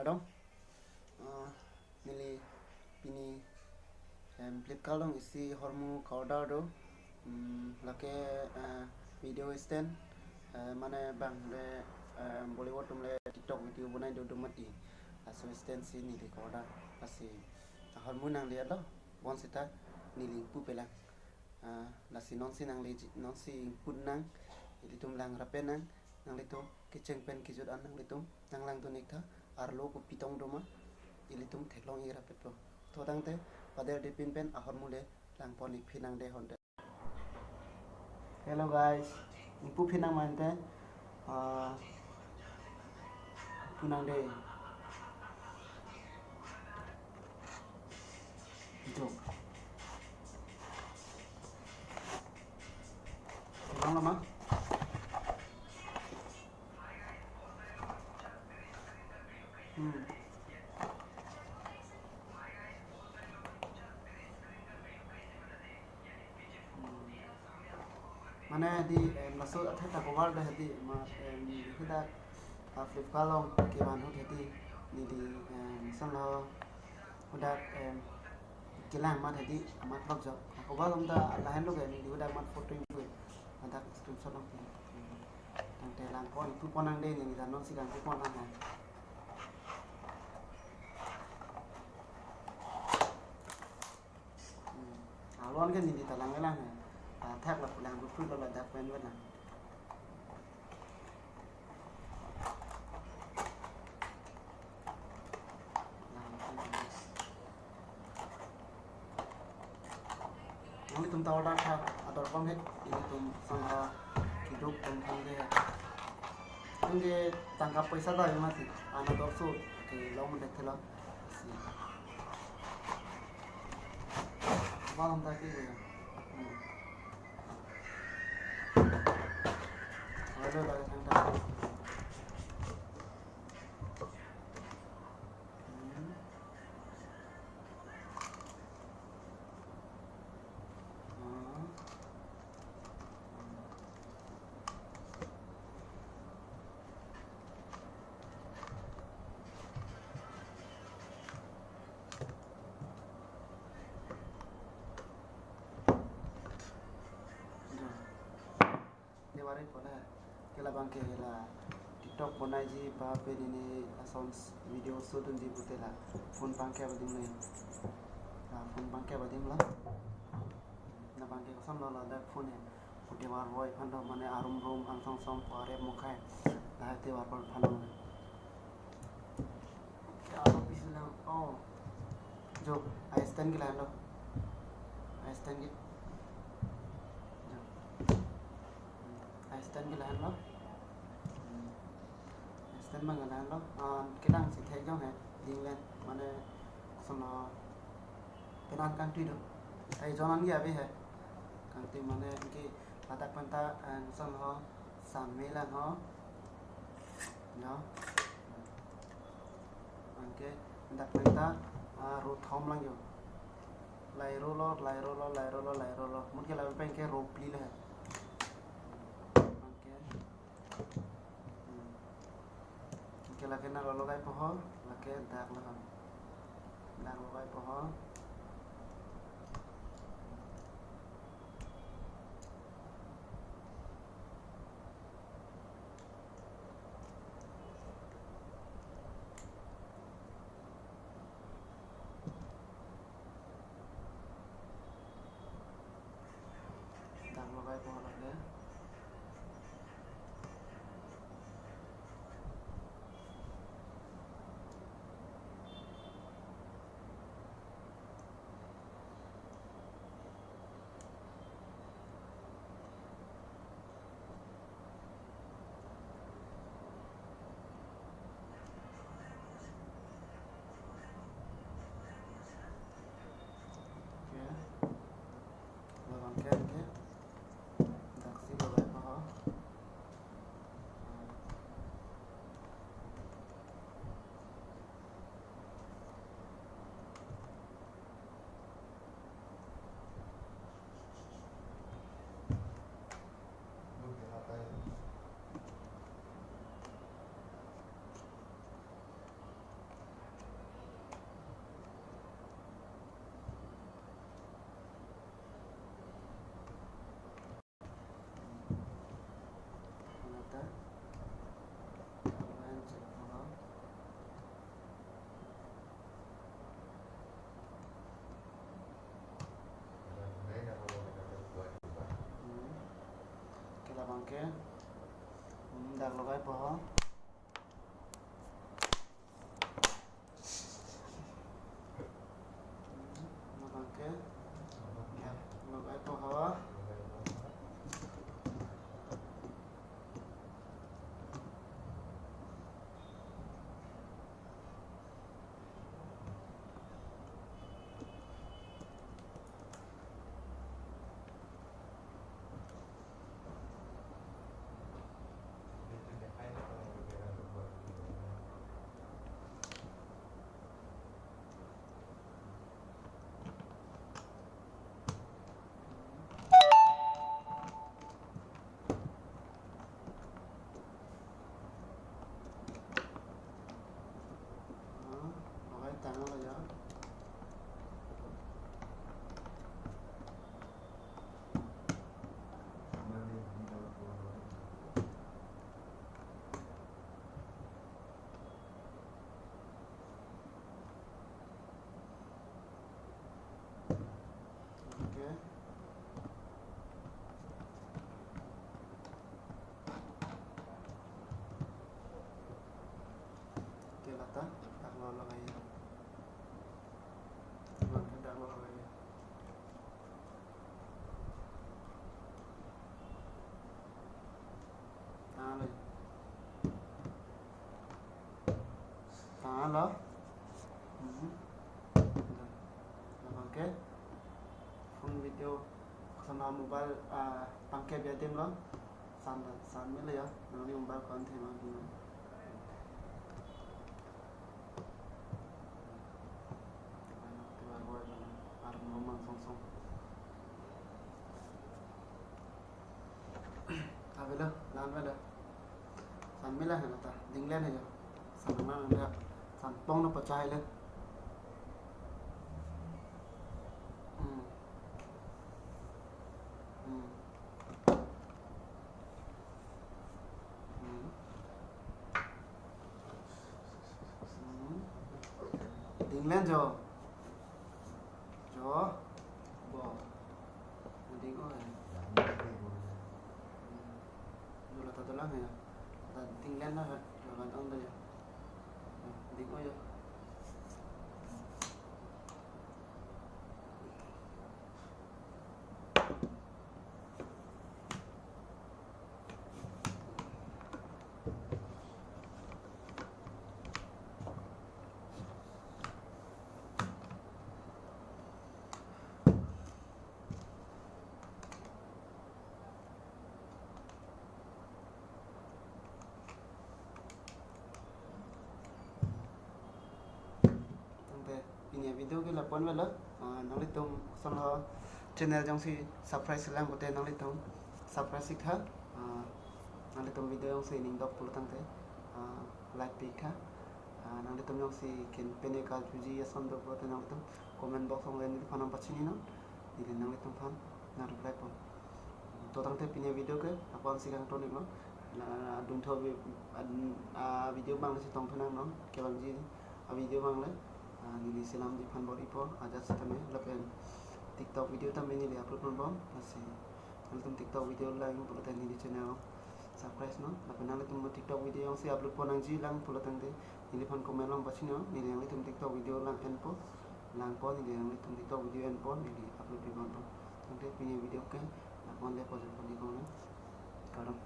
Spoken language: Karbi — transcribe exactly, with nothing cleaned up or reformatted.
Dong. Ah, neli pini, em, Flipkart along isi ahormu ka-order do. Hmm, lake, eh, video stand, eh, mane bang le, eh, Bollywood atum le TikTok video bonai do do mati. Laso stand si neli ka-order. Lasi ahormu nangle-etlo, bonsita neli ingpu pelang. Ah, lasi nonsi nangleji, nonsi ingpu nang, ilitum lang rapet nang, nanglitum kecheng pen kejut an nanglitum nanglangdun ik tha, arlo kopi tong do ma, ilitum theklong ik rapetpo. To tangte, paderdepin pen ahormu le langpon ik phi nang de honte. Hello guys, ingpu phi nang mante, ah, ingpu nang de. Jok. Bang lama. Hmm. Hmm. Mane di, em, laso athai ta cover da hedi, ma, em, hadak, ah, Flipkart along kevan ahut hedi, neli, em, lason lo, hadak, em, kelang amat hedi, amat lok jok. Cover along ta lahenlo ke, neli hadak amat photo ingpu, hadak screenshot along pi. Tangte langpon, ingpu pon nang de, neli ta nonsi langpu pon nang. Hmm. Alon ke neli ta lang lang he. Ta thak la pulang bu phu lo ladak pen pen lang. Nanglitum ta order tha, ador pon he, ilitum sangha kiduk pen thang de. Thang de tangka poisa ta mati, ana dor so, ke long de thela. Si. Bang ta ke ya. Hmm. Ada lagi yang tak. Hmm. Ah. Tewari pona ke labang ke la TikTok bonaiji ba pe dini lason video shoot unji pute la phone abang ke adim le. La phone abang ke adim la. Labang ke kosonlo ladak phone he. Pute war boy phando mane arum rum angsong song pore mukhai. La te war boy phando. Ya, apa pisi lang? Oh. Jo, ai stand ke lahenlo. Ai stand ke. Jo. Ai stand ke lahenlo. Ai stand abang ke lahenlo. Ah, kedang si thek jong he. Ding len. Mane, sono. Penan kangtui do. Ai jonan ke ave he. Kangtui mane ke ladak pen ta, eh, sono. Same lang ho. Jo. Anke dak pen ta, ah, row thom lang jo. Lai row lo, lai row lo, lai row lo, lai row lo. Mut ke la pen ke row phli le. Anke. Hmm. Anke lake na lo logai po ho, lake dak lo ho. Dak logai po ho. Dak logai po lake. Boho. Labang ke. Ya, logai po ho. Ah, logai tanglo ya. Okay. Okay, lata, dak lo logai. Dak lo logai. Tanglo. Tanglo. Mhm. Labang ke. Phone video. Kosonlo mobile, ah, pangkep adim lo. San, san melo ya. Nangli mobile kon thema dun. Tuar boy, ar mo mang song song. Avelo, la-an avelo. San mela hena ta, dinglen he jo. San nang nang dia. San pong no pachai le. Hmm. Hmm. Hmm. Hmm. Dinglen jo. Jo. Bo. Ding-o ya. Hmm. Dula ta dula ya. Ta dinglen na ha. Jo kan ong da ya. Ding-o ya. Tangte pini avideo ke lapu-an avelo, ah, nanglitum kosonlo channel jongsi subscribe si lang pote nanglitum subscribe si tha, ah, nanglitum video jongsi ning dok pulo tangte, ah, like pi tha, ah, nanglitum jongsi kin pene kajuji ason do pulote nanglitum comment box along neliphan nangpachini non, neli nanglitum aphan nang reply po. To tangte pini avideo ke lapu-an si kangton iklo. La, adun tho vi-, adun, ah, video abang si tong phenang non, kevangji avideo abang le, ah, neli selamji aphan bor-ipo, ajat sitame, lapen TikTok video tame neli upload non bom, lasi nanglitum TikTok video lang pulote neli channel subscribe non, lapen nanglitum TikTok video jongsi upload pon nangji lang pulo tangte, neliphan comment along pachini non, neli nanglitum TikTok video lang enpo, langpo, neli nanglitum TikTok video enpo, neli upload pi ponpo. Tangte pini avideo ke lapu-an le, pajut pon ikong le. Kardom.